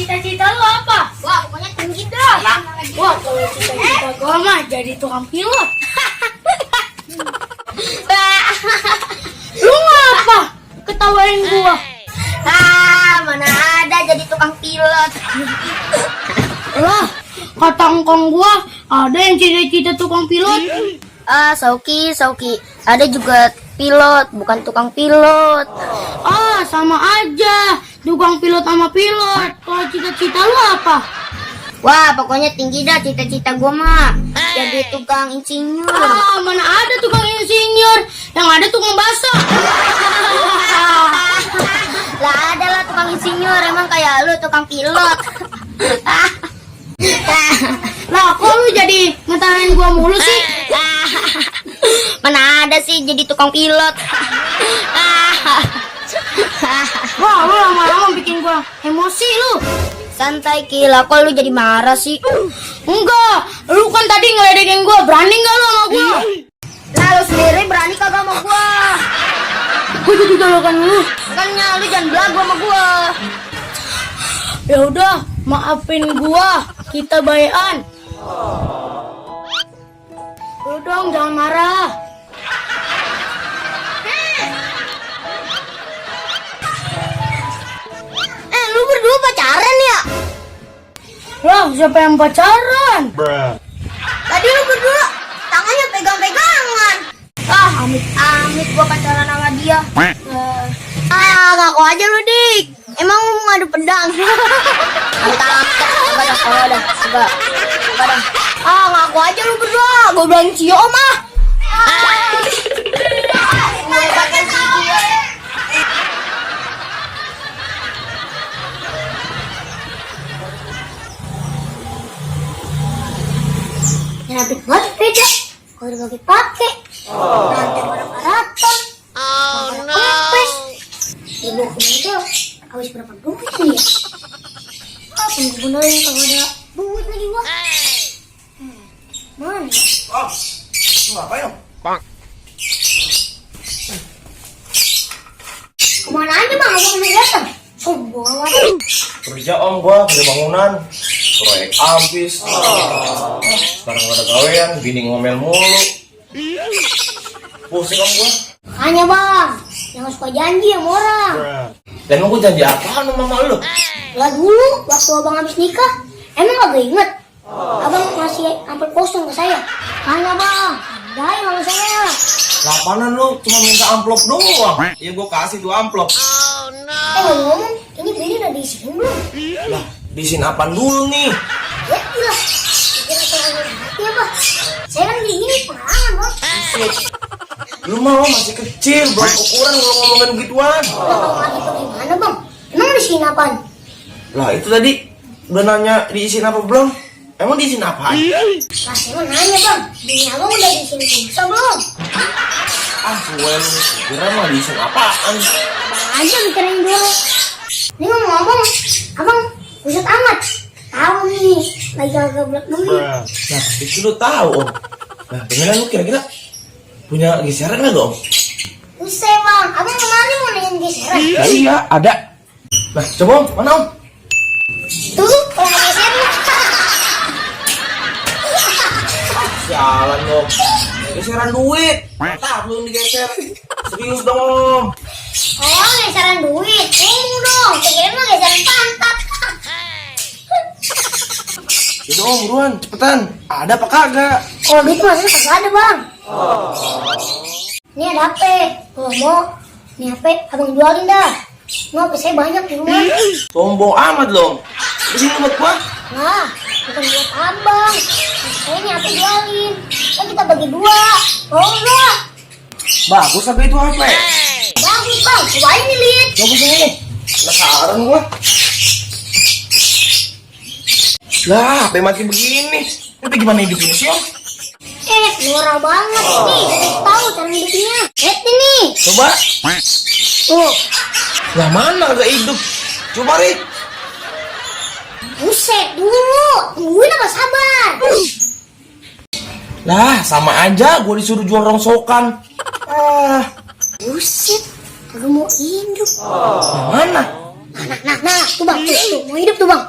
cita-cita lu apa? Wah, pokoknya tinggi dah. Wah, kalau cita-cita gua mah jadi tukang pilot. Lu ngapa ketawain gua? Mana ada jadi tukang pilot. Lah, kata engkong gua ada yang cita-cita tukang pilot. Sauki. Ada juga pilot, bukan tukang pilot. Sama aja. Tukang pilot sama pilot. Kalau cita-cita lu apa? Wah, pokoknya tinggi dah cita-cita gua mah. Jadi tukang insinyur. Mana ada tukang insinyur. Yang ada tukang bakso. Lah ada lah tukang insinyur, emang kayak lu tukang pilot. Lah, kok lu jadi ngetawain gua mulu sih? Mana ada sih jadi tukang pilot. Wah, lu lama-lama bikin gua emosi lu. Santai Kila, kok lu jadi marah sih? Enggak, lu kan tadi ngeledekin gua. Berani nggak lu sama gua? Lah lu sendiri berani kagak sama gua? Gua jadi galakan lu. Makanya lu jangan belagu sama gua. Ya udah, maafin gua. Kita bayan. Lu dong, jangan marah. Lu berdua pacaran ya? Lah, siapa yang pacaran? Tadi lu berdua tangannya pegang-pegangan. Amit gua pacaran sama dia. Ngaku aja lu, Dik. Emang lu ngadu pedang? Mantap. Coba dah. Ngaku aja lu berdua. Gua bilang cium mah. Rapid banget beda. Kalau udah pakai nanti marah-maratan. Kempes. Ibu kemana habis berapa duit nih ya? Bener-benerin kalau ada duit lagi gua. Mana ya? Ngapain om? Kemana aja bang? Aku belum datang. Sombong amat. Kerja om, gua kerja bangunan. Proyek habis. Sekarang ada gawean, bini ngomel mulu. Pusing om gua. Hanya bang, jangan suka janji sama orang. Dan lu janji apaan sama mama lu? Lah dulu waktu abang habis nikah, emang gak inget? Abang ngasih amplop kosong ke saya. Hanya bang, dai sama saya. Lapanan lu cuma minta amplop doang. Ya gua kasih tuh amplop. Ngomong, ini beli udah diisiin belum? Lah, disin apaan dulu nih? Ya ilah, kira saya hati apa? Saya kan gini pengalaman bang. Lu mau masih kecil, belum ukuran lu ngomongin begituan. Lagi itu gimana bang? Emang diisiin apaan? Lah itu tadi udah nanya diisin apa belum? Emang diisin apaan? Lah saya mau nanya bang, bini abang udah diisiin pulsa belum? Suwen, kira mah diisin apaan? Abang aja mikirin dulu. Ini ngomong-ngomong, abang buset amat. Tahu nih, lagi agak belak duit. Nah, itu lu tahu om. Nah, dengan lu kira-kira punya geseran nggak om? Usai bang, abang kemarin mau nanyain geseran. Nah, iya, ada. Nah, coba om, mana om? Tuh, kalau mau geseran. Jalan om. Geseran duit. Mantap belum digeser. Serius dong om. Oh, geseran duit. Ngomong dong, kira mah geseran pantat. Yaudah om, buruan, cepetan. Ada apa kagak? Oh, gitu maksudnya kagak ada bang. Ini ada HP. Kalau mau, ini HP abang jualin dah. Nggak, HP saya banyak di rumah. Sombong amat dong. Di sini buat gua. Nah, bukan buat abang. Saya ini HP jualin. Kan kita bagi dua. Oh enggak. Bagus apa itu HP? Bagus bang, cobain nih lihat. Coba sini. Penasaran gua. Lah, HP mati begini. Tapi gimana hidupnya sih om? Norak banget nih. Tahu cara hidupnya. Lihat ini. Coba. Tuh, Lah mana gak hidup? Coba Rik. buset dulu. Tungguin apa sabar. Lah sama aja gue disuruh jual rongsokan. Buset, kagak mau hidup. Mana? Nah, tuh bang, tuh. mau hidup tuh bang.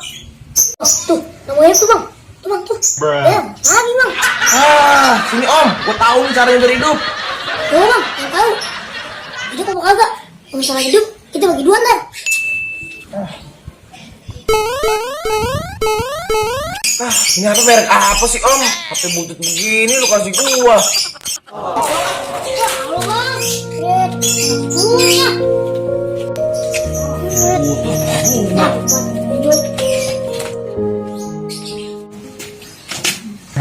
Tuh, udah mau hidup tuh bang. Tuh bang, tuh. Ya, lagi bang. Sini om, gua tahu nih caranya biar hidup. Tuh bang, yang tahu. Hidup apa kagak? Kalau misalnya hidup, kita bagi dua ntar. Ini apa merek apa sih om? HP butut begini lu kasih gua. Ya Allah bang. Punya.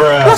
No.